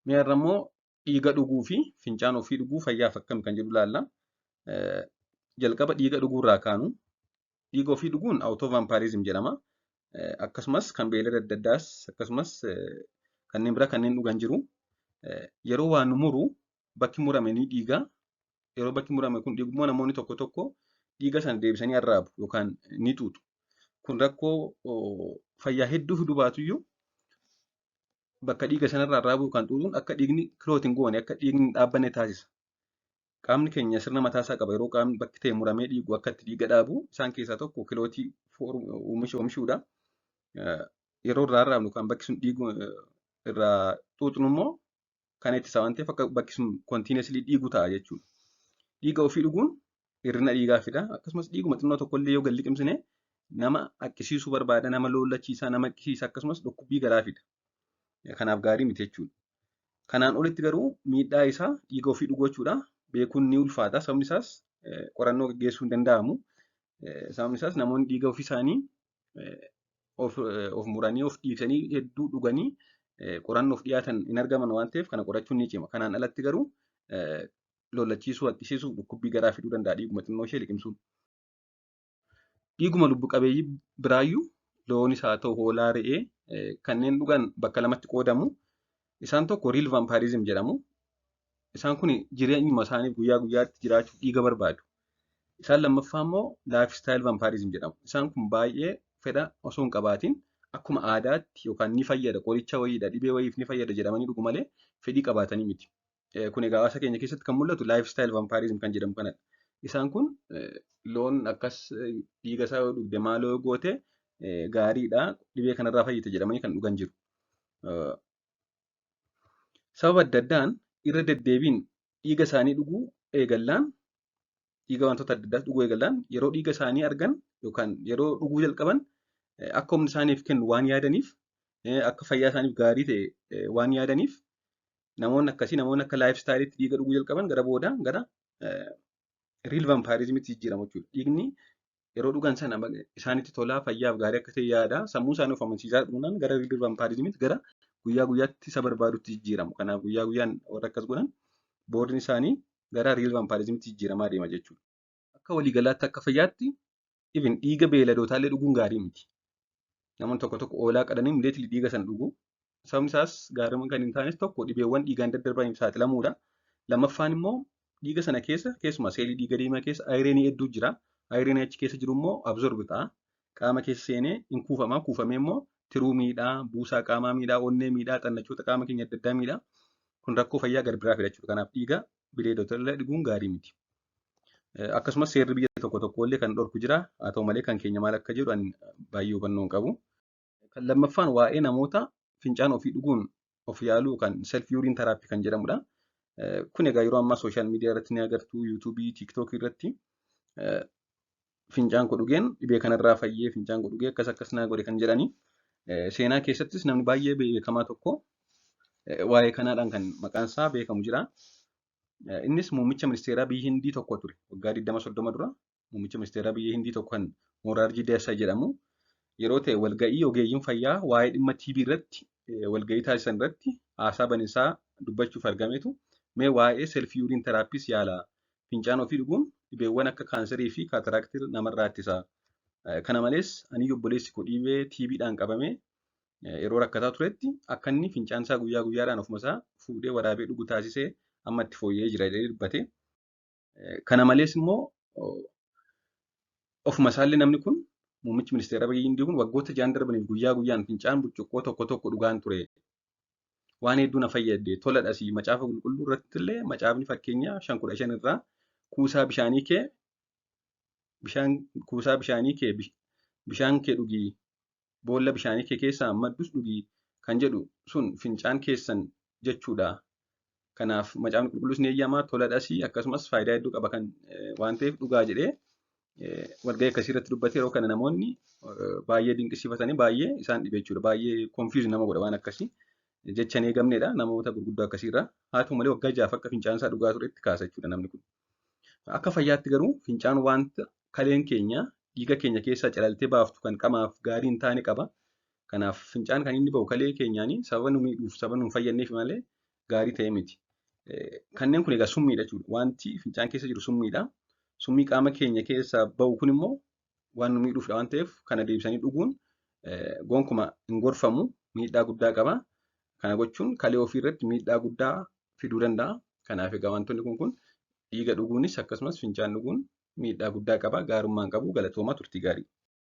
Mee har'a immoo dhiiga dhuguu fi fincaan ofii dhuguu fayyaaf akkami kan jedhu ilaalla. Jalqaba dhiiga dhuguurraa kaanu. Dhiiga ofii dhuguun auto-vampirism jedhama. Akkasumas kan beeylada adda addaas akkasumas kanneen biraa kanneen dhugan jiru. Yeroo waa nu muru bakki murame ni dhiiga. Yeroo bakki murame kun dhiigu immoo namoonni tokko tokko dhiiga sana deebisanii arraabu yookaan ni xuuxu. Kun rakkoo fayyaa hedduu fiduu baatuyyuu bakka dhiiga sanarraa arraabuu yookaan xuuxuun akka dhiigni clot hin goone, akka dhiigni hin dhaabbanne taasisa. Qaamni keenya sirna mataasaa qaba. Yeroo qaamni bakki ta'e muramee dhiigu akka itti dhiiga dhaabu isaan keessaa tokko clotii oomishuudha. Yeroo irraa arraabnu yookaan bakki sun dhiigu irraa xuuxnu immoo kan ittisa waan ta'eef akka bakki sun continuously dhiigu ta'a jechuudha. Dhiiga ofii dhuguun hir'ina dhiigaa fida. Akkasumas dhiiguma xinnoo tokkollee yoo gad liqimsine nama haqqisiisuu barbaada, nama loollachiisa, nama haqqisiisa, akkasumas dhukkubbii garaa fida. Kanaaf gaarii miti jechuudha. Kanaan olitti garuu miidhaa isaa dhiiga ofii dhuguu jechuudha. Beekuun ni ulfaata. Sababni isaas qorannoo gaggeessuu hin danda'amu. Sababni isaas namoonni dhiiga ofii isaanii of muranii of dhiigsanii hedduu dhuganii qorannoof dhiyaatan hin argaman waan ta'eef kana qorachuun ni cima. Kanaan alatti garuu lollachiisuu, haqqisiisuu, dhukkubbii garaa fiduu danda'a dhiiguma xinnoo ishee liqimsuun. Dhiiguma lubbu qabeeyyii biraayyuu loonis haa ta'u hoolaa, re'ee kanneen dhugan bakka lamatti qoodamu. Isaan tokko real vampirism jedhamu. Isaan kun jireenyuma isaaniif guyyaa guyyaatti jiraachuuf dhiiga barbaadu. Isaan lammaffaa immoo lifestyle vampirism jedhamu. Isaan kun baay'ee fedha osoo hin qabaatin akkuma aadaatti yookaan ni fayyada, qoricha wayiidha, dhibee wayiif ni fayyada jedhamanii dhugu malee fedhii qabaatanii miti. Kun egaa hawaasa keenya keessatti kan mul'atu lifestyle vampirism kan jedhamu kanadha. Isaan kun loon akkas dhiiga isaa yoo dhugde maaloo goote gaariidha, dhibee kanarraa fayyite jedhamanii kan dhugan jiru. Sababa adda addaan irra deddeebiin dhiiga isaanii dhuguu eegallaan, dhiiga wantoota adda addaas dhuguu eegallaan, yeroo dhiiga isaanii argan yookaan yeroo dhuguu jalqaban akka humni isaaniif kennu waan yaadaniif, akka fayyaa isaaniif gaarii ta'e waan yaadaniif, namoonni akkasii, namoonni akka lifestyleitti dhiiga dhuguu jalqaban gara booda gara real vampirismitti jijjiiramu jechuudha. Dhiigni yeroo dhugan sana isaanitti tolaa, fayyaaf gaarii akka ta'e yaada. Sammuu isaanii of amansiisaa dhugnaan gara real vampirismitti, gara guyyaa guyyaatti isa barbaadutti jijjiiramu. Kanaaf guyyaa guyyaan warra akkas godhan boodni isaanii gara real vampirismitti jijjiiramaa deema jechuudha. Akka waliigalaatti, akka fayyaatti, even dhiiga beeyladootaa dhuguun gaarii miti. Namoonni tokko tokko hoolaa qalanii immediately dhiiga sana dhugu. Sababni isaas gaarii kan hin taanes tokko dhibeewwan dhiigaan daddarbaniif saaxilamuudha. Lammaffaan immoo dhiiga sana keessa, keessumaa seelii dhiiga diimaa keessa ironii hedduu jira. Ironii achi keessa jiru immoo absorb ta'a. Qaama keessa seenee hin kuufama. Kuufamee immoo tiruu miidhaa, buusaa qaamaa miidhaa, onnee miidhaa, xannachoota qaama keenya adda addaa miidhaa. Kun rakkoo fayyaa gara biraa fida jechuudha. Kanaaf dhiiga bineeldota illee dhuguun gaarii miti. Akkasumas seerri biyya tokko tokko illee kan dhorku jira. Haa ta'u malee kan keenya maal akka jedhu ani baay'ee hubannoo hin qabu. Kan lammaffaan waa'ee namoota fincaan ofii dhuguun of yaaluu kan self urine therapy kan jedhamudha. Kun egaa yeroo ammaa social media irratti ni agartu, YouTubeii, TikTokii irratti fincaan koo dhugeen dhibee kanarraa fayyee, fincaan koo dhugee akkas akkas naa godhe kan jedhani. Seenaa keessattis namni baay'ee beekamaa tokko waa'ee kanaadhaan kan maqaan isaa beekamu jira. Innis muummicha ministeeraa biyya Hindii tokko ture. Waggaa 20-30 dura muummicha ministeeraa biyya Hindii tokko kan Moraarjii Desai jedhamu yeroo ta'e walga'ii ogeeyyiin fayyaa waa'ee dhimma TB irratti walga'ii taasisan irratti haasaa baninsaa dubbachuuf argameetu, mee waa'ee self urine therapyis yaala, fincaan ofii dhuguun dhibeewwan akka kaansarii fi cataractii namarraa ittisa. Kana malees ani obboleessi koo dhibee TBdhaan qabamee yeroo rakkataa turetti akka inni fincaan isaa guyyaa guyyaadhaan ofuma isaa fuudhee waraabee dhugu taasisee amma itti fooyya'ee jira jedhee dubbate. Kana malees immoo ofuma isaallee namni kun, muummichi ministeera biyya Hindii kun, waggoota 6 darbaniif guyyaa guyyaan fincaan burcuqqoo tokko tokko dhugaan ture. Waan hedduu na fayyade, toladhas, macaafa qulqulluu irratti illee macaafni fakkeenya 5:15 irraa kuusaa bishaanii kee bishaan kuusaa bishaanii kee bishaan kee dhugii, boolla bishaanii kee keessaa maddus dhugii kan jedhu sun fincaan keessan jechuudha. Kanaaf macaafni qulqulluus ni eeyyamaa, toladhas, akkasumas faayidaa hedduu qaba kan waan ta'eef dhugaa jedhee walgahii akkasii irratti dubbate. Yeroo kana namoonni baay'ee dinqisiifatanii baay'ee isaan dhibe jechuudha. Baay'ee confuse nama godha waan akkasii. Jecha hin eegamnedha namoota gurguddoo akkasiirraa. Haa ta'u malee waggaa 6f akka fincaan isaa dhugaa turetti kaasa jechuudha namni kun. Akka fayyaatti garuu fincaan wanta kaleen keenya dhiiga keenya keessaa calaltee baaftu kan qamaaf gaarii hin taane qaba. Kanaaf fincaan kan inni bahu kalee keenyaanii sababa nu miidhuuf, sababa nu hin fayyadneef malee gaarii ta'e miti. Kanneen kun egaa summiidha jechuudha. Wanti fincaan keessa jiru summiidha. Summii qaama keenya keessaa bahu kun immoo waan nu miidhuufidha waan ta'eef kana deebisanii dhuguun gonkumaa hin gorfamu, miidhaa guddaa qaba. Kana gochuun kalee ofii irratti miidhaa guddaa fiduu danda'a. Kanaaf egaa wantoonni kun dhiiga dhuguunis akkasumas fincaan dhuguun miidhaa guddaa qaba. Gaarummaa hin qabu. Galatoomaa, turtii gaarii.